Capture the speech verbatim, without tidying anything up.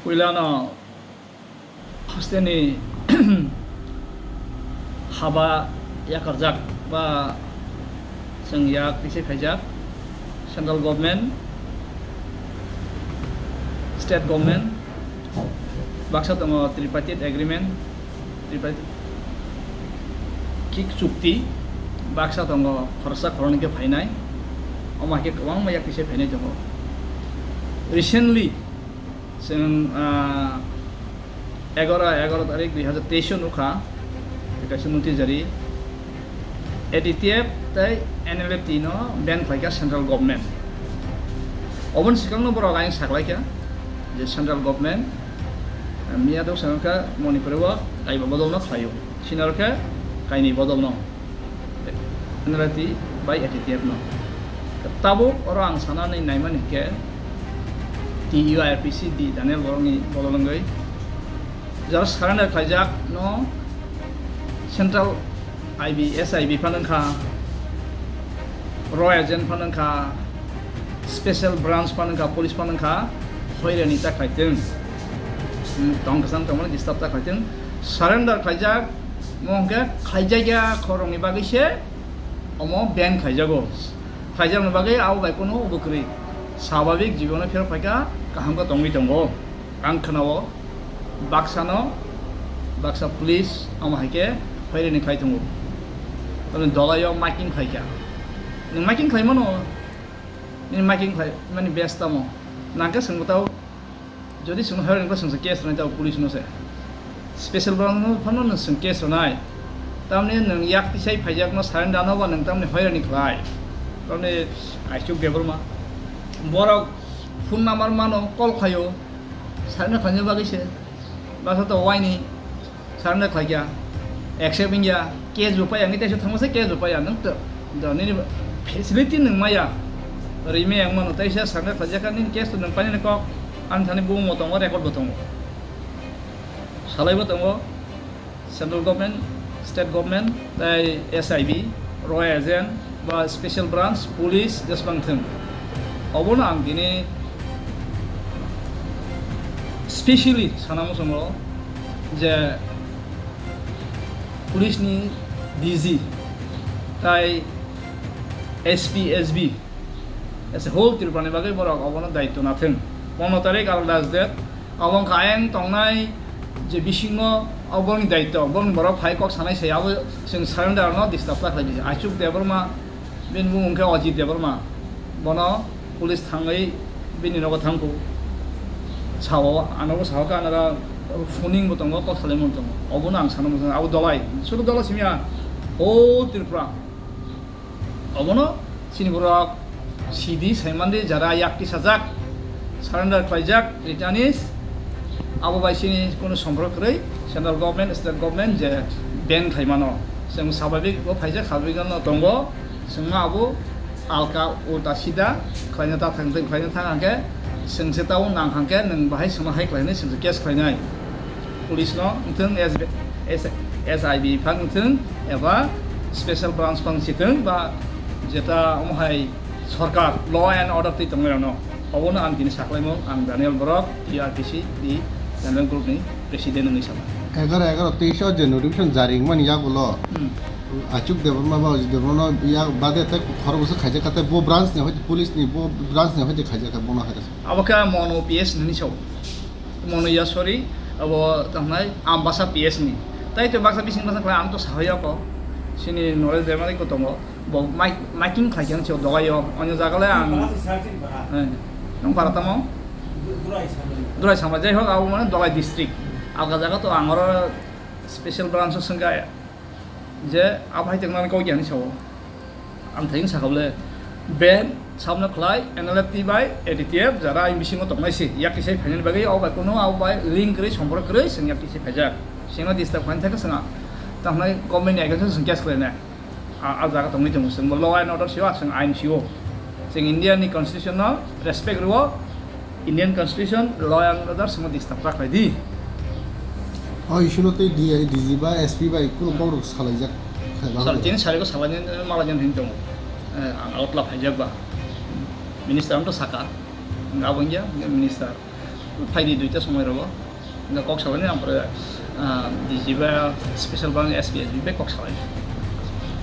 Puilano hasteni haba yakarjak ba chwng yak twi se phaijak, central government, state government, baksa tongo tripartite agreement, tripartite kik chukti, baksa tongo khoroksa khoroknwi khe phainai, omo hai khe kwbangma yak twi se phainai tongo. Recently, chwng, ah, egaroh, egaroh tarik dui hazar teis o nukha, kaisa notijari A T T F tei N L F T no ban khlaikha central government. Oboni swkangno borok ayang saklaikha je central government, ah, miya dok swkang kha Manipur o kaiba bodolno khlaio, senior khe kainwi bodolno. N L F T bai A T T F no. Tabuk oro ang sanani naimani khe T U I R P C di Daniel Borokni bodol wngwi jara surrender khlaijak no central I B, S I B phano wngkha, raw agent phano wngkha, special branch phano wngkha, police phano wngkha, hoirani ta khlaitwng. Hmm, tong kwchang tongmani disturb ta khlaitwng. Surrender khlaijak, mo hwnkhe khlaijakya khoroknwi bagwi se omo ban khlaijago. Khlaijakni bagwi abo bai kunu ubo kwrwi. Swabhabik jibono phirok phaikha, kaham khe tongwi tongo. Ang khwnao, baksano, baksa police omo hai khe hoirani khlai tongo. Tamo dolaio miking khlaikha. Nwng miking khlaimano, nini miking khlai mani best tamo. Nangkhe swngbo tao, jodi swngno hoirani khlai swngsa case rwnai tao police no se. Special branch no phano nwng swng case rwnai. Tamni nwng yak tisai phaijakno surrender no ba nwng tamni hoirani khlai. Tamni Aichuk Debbarma. Borok phone number mano, call khlaio. Surrender khlaina bagwi se. Basa to waini surrender khlaikha. Accept wngya. Case bo paiya, wngwi teisa thangma se case bo paiya. Nwng to, do nini facility nwng maya. Rimi ang mano teisa surrender khlaijakha, nini case to nwng painani kok. Ani thani bumo tongo, record bo tongo. Salaibo tongo. Central government, state government, tei S I B, raw agent, ba special branch, police, jesbang thung. Obono ang tini specially sana muchungo je police ni D G, tei S P, S B, as a whole Tripura ni bagwi borok obono daityo nathung. Pono tarik al last date, abo wngkha ayang tongnai je bisingo, abo borokni daityo, borokni borok phai kok sanai sai, abo chwng surrender no disturb ta khlai di. Aichuk Debbarma, bini bumung wngkha Ajit Debbarma, bono police thangwi bini nogo thangkhu, sao, anogo sao khe anara phoning bo tongo, kok salaimung tongo, obono ang sana muchungo, abo dolai, sudu dolai simiya, whole Tripura. Obono chini borok sidi saimandi jara yak tisajak, surrender khlaijak, returnees, abo bai chini kunu somprok kwrwi, central government, state government je ban khlaimano. Chwng swabhabik bo phaijak, swabhabik no tongo, chwngno abo alka ulta sida khlaina ta thang, khlaina thang hangkhe chwngse tao nang hangkhe nwng bahai chwngno hai khlainai, chwngse case khlainai. Police no wngthung, S B, S, S I B phang wngthung, eba special branch phang sithung, ba jeta omo hai sorkar law and order twi tongnairokno. Obono ang tini saklaimung, ang Daniel Borok, T R P C di Daniel Group ni president wngwi sama. Egaroh egaroh teis o je notification jari wngmani yagulo, hmm, Achuk Debbarma ba Ajit Debbarma no yak bade tei khorokbwswk khaijak kha, tei bo branch ni hoite police ni, bo branch ni hoite khaijak kha, bono hai. Abo khe Mono P S ni sao. Mono ya, sorry, abo tongmai Ambasa P S ni. Tai to baksa bising baksa khlai ang to sahoya ko. Sini Noresh Debbarma ko tongo. Bo mic-, miking khlai khe ang sio dogai yo. Onyo jaga le ang. Nung para tamo? Durai sama. Durai sama. Jai hok, abo mane Dogai district. Alga jaga to ang oro special branch o swngkha. Je abo hai tongnani kok ya hinwi sao. Ang thayung sakha bole, ban sabno khlai N L F T bai A D T F jara ayang bisingo tongnai se, yak kisai phainani bagwi, abo bai kuno abo bai link kwrwi, sompork kwrwi, chwng yak kisai phaijak. Chwngno disturb khlaina thangkhe chwng a, tamo hwnai government ni against o chwng case khlainai. A, a jaga tongwi tongo, chwngbo law and order sio, chwng ain sio. Chwng India ni constitution no respect rwo, Indian constitution, law and order, chwngno disturb ta khlai di. O issue no tei D I, D G ba S P bai kunu kokrok salaijak khlai ba. Sal tini sariko salaini malaini hin tongo. Eh, ang outla phaijak ba. Minister ang to saka. Ang abo wngya, wngya minister. Phaidi duita somoi rogo. Hingke kok salai ang pore, ah, D G ba special bang S P S B bai kok salai.